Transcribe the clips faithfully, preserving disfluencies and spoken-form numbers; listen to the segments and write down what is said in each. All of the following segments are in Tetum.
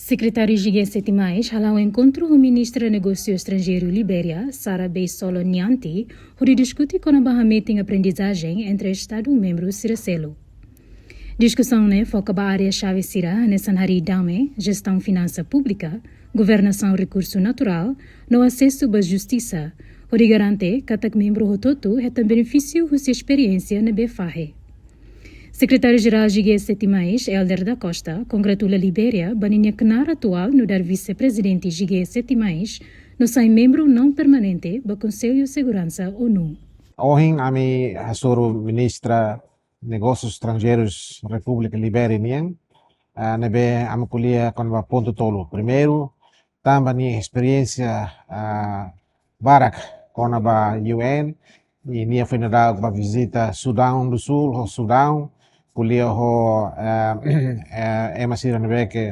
Sekretáriu G sete mais hala'o enkontru ho Ministra Negósiu Estranjeiru Libéria, Sara Beisolo Nianti, hodi diskute kona-ba hametin aprendizajen entre Estadu membru sira seluk. Diskusaun ne'e foka ba área xave sira hanesan harii dame, jestaun finansa públika, governasaun rekursu naturál, no asesu ba justisa, hodi garante katak membru hotu-hotu hetan benefísiu husi esperiénsia ne'ebé fahe. Sekretáriu Jerál G sete mais, Helder da Costa, kongratula Libéria ba ninia knaar atuál nu'udar vise-prezidente G sete mais, no sai membru naun permanente ba Konsellu Seguransa ONU. Ohin ami hasoru Ministra Negósius Estranjeirus Repúblika Libéria nian, ah, ne'ebé ami ko'alia kona-ba pontu tolu. Primeiru, tanba nia esperiénsia, ah, barak kona-ba U N, i nia foin dadauk bá vizita Sudaun do Sul, ho Sudaun, ko'alia ho, eh, eh, ema sira ne'ebé ke,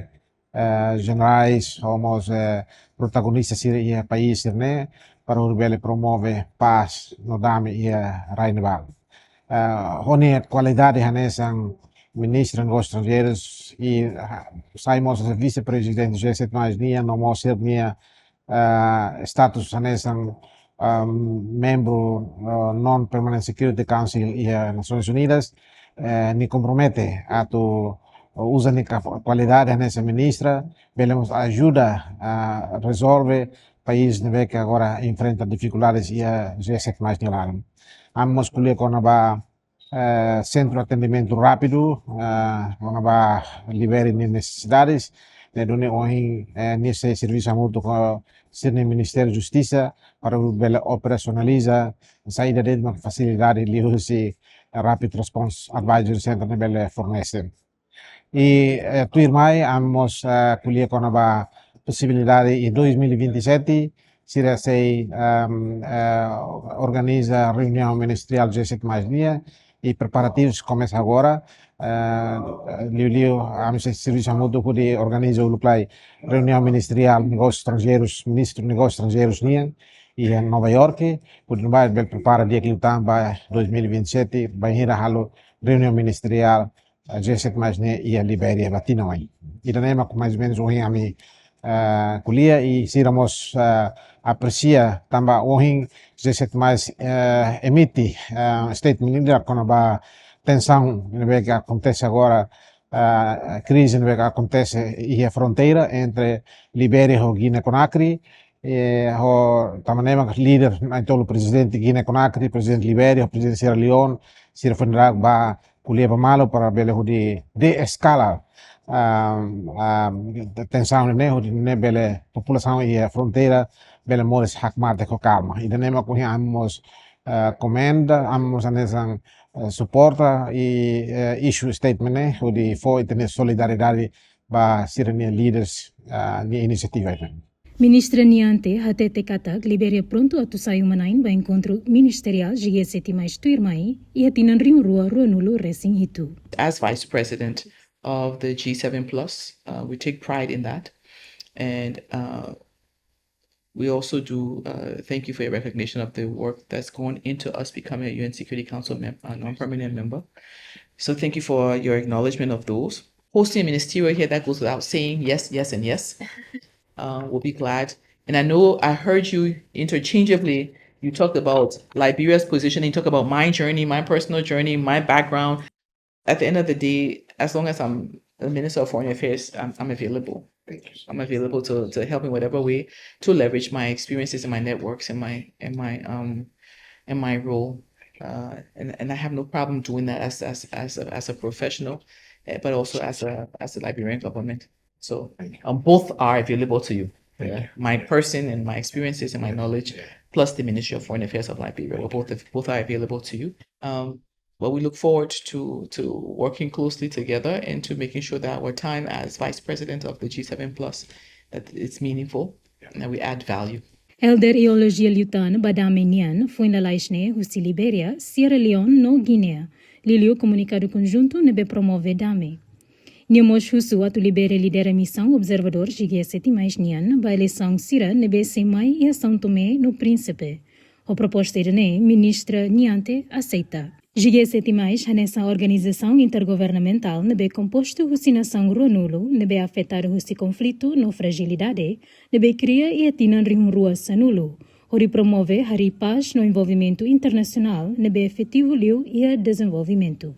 eh, jenerais, ho mós, eh, protagonista sira iha país sira-ne'e, para hodi bele promove pás no dame iha rai ne'ebá. Eh, ho nia kualidade hanesan Ministra Negósius Estranjeirus i, ah, sai mós vise-prezidente G sete mais nian, no mós sira-nia, ah, status hanesan, ah, membru, ah, non-permanent Security Council iha Nasoins Unidas, eh, nia kompromete atu uza nia ka-, kualidade hanesan ministra, bele mós ajuda, ah, rezolve país ne'ebé ke agora enfrenta difikuldades iha G sete mais nia laran. Ami mós ko'alia kona-ba, eh, sentru atendimentu rápidu, eh, kona-ba Libéria nia nesesidades, ne'e duni ohin, eh, nia sei servisu hamutuk ho sira-nia Ministériu Justisa para bele operasionaliza saida de'it mak fasilidade liuhusi Rapid Response Advisory Center ne'e bele fornese. I, eh, tuirmai, ami mós, eh, ko'alia kona-ba posibilidade iha dois mil e vinte e sete, sira sei, ehm, eh, organiza reuniaun ministeriál G sete mais nian, i preparativus komesa agora. Eh, liuliu, ami sei servisu hamutuk hodi organiza uluk lai reuniaun ministeriál negósius estranjeirus, ministru negósius estranjeirus nian, iha Nova Iorke, hodi nune'e bele prepara di'ak liután ba dois mil e vinte e sete, bainhira halo reuniaun ministeriál, eh, G sete mais nian iha Libéria ba tinan oin. Ida-ne'e mak mais ou menus ohin ami, eh, ko'alia i sira mós, eh, apresia tanba ohin G sete mais, eh, emite, eh, statement ida kona-ba tensaun ne'ebé ke akontese agora, eh, krize ne'ebé ke akontese iha fronteira entre Libéria ho Guiné Conakry, eh, ho tanba ne'e mak líder na'in-tolu, prezidente Guiné Conakry, prezidente Libéria, prezidente Sierra Leone, sira foin dadauk bá ko'alia ba malu para bele hodi deeskala, ah, ah, tensaun ne'e, hodi nune'e bele populasaun iha fronteira bele moris hakmatek ho kalma. Ida-ne'e mak ohin ami mós, ah, komenda, ami mós hanesan, eh, suporta i, eh, issue statement ne'e, hodi fó ita-nia solidariedade ba sira-nia líderes, ah, nia inisiativa ne'e. Ministra Nianti hatete katak Libéria prontu atu sai uma-na'in ba enkontru ministeriál G sete mais tuirmai iha tinan rihun rua ruanulu resin hitu. As Vice President of the G seven plus, uh, we take pride in that. And, uh, we also do, uh, thank you for your recognition of the work that's gone into us becoming a U N Security Council mem-, uh, non-permanent member. So thank you for your acknowledgement of those. Hosting a ministerial here, that goes without saying, yes, yes, and yes. Uh, we'll be glad. And I know I heard you interchangeably. You talked about Liberia's position. You talked about my journey, my personal journey, my background. At the end of the day, as long as I'm the Minister of Foreign Affairs, I'm, I'm available. Thank you so much. I'm available to, to help in whatever way to leverage my experiences and my networks and my, and my, um, and my role. Uh, and, and I have no problem doing that as, as, as a, as a professional, eh, but also as a, as a Liberian government. So, thank you. Um, both are available to you. Thank you. My person and my experiences and my knowledge, yeah, plus the Ministry of Foreign Affairs of Liberia, we're both, both are available to you. Um, but we look forward to, to working closely together and to making sure that our time as Vice President of the G seven plus, that it's meaningful, yeah, and that we add value. Helder elojiu liután ba dame nian foin lalais ne'e husi Libéria, Sierra Leone no Guiné, liuliu komunikadu konjuntu ne'ebé promove dame. Nia mós husu atu Libéria lidera misaun observadór G sete mais nian ba eleisaun sira ne'ebé sei mai iha São Tomé no Príncipe. Ho proposta ida-ne'e, Ministra Nianti aseita. G S T mais hanesan organizasaun intergovernamentál ne'ebé kompostu husi nasaun ruanulu ne'ebé afetadu husi konflitu no frajilidade ne'ebé kria iha tinan rihun rua sanulu, hodi promove harii pás no envolvimentu internasionál ne'ebé efetivu liu iha dezenvolvimentu.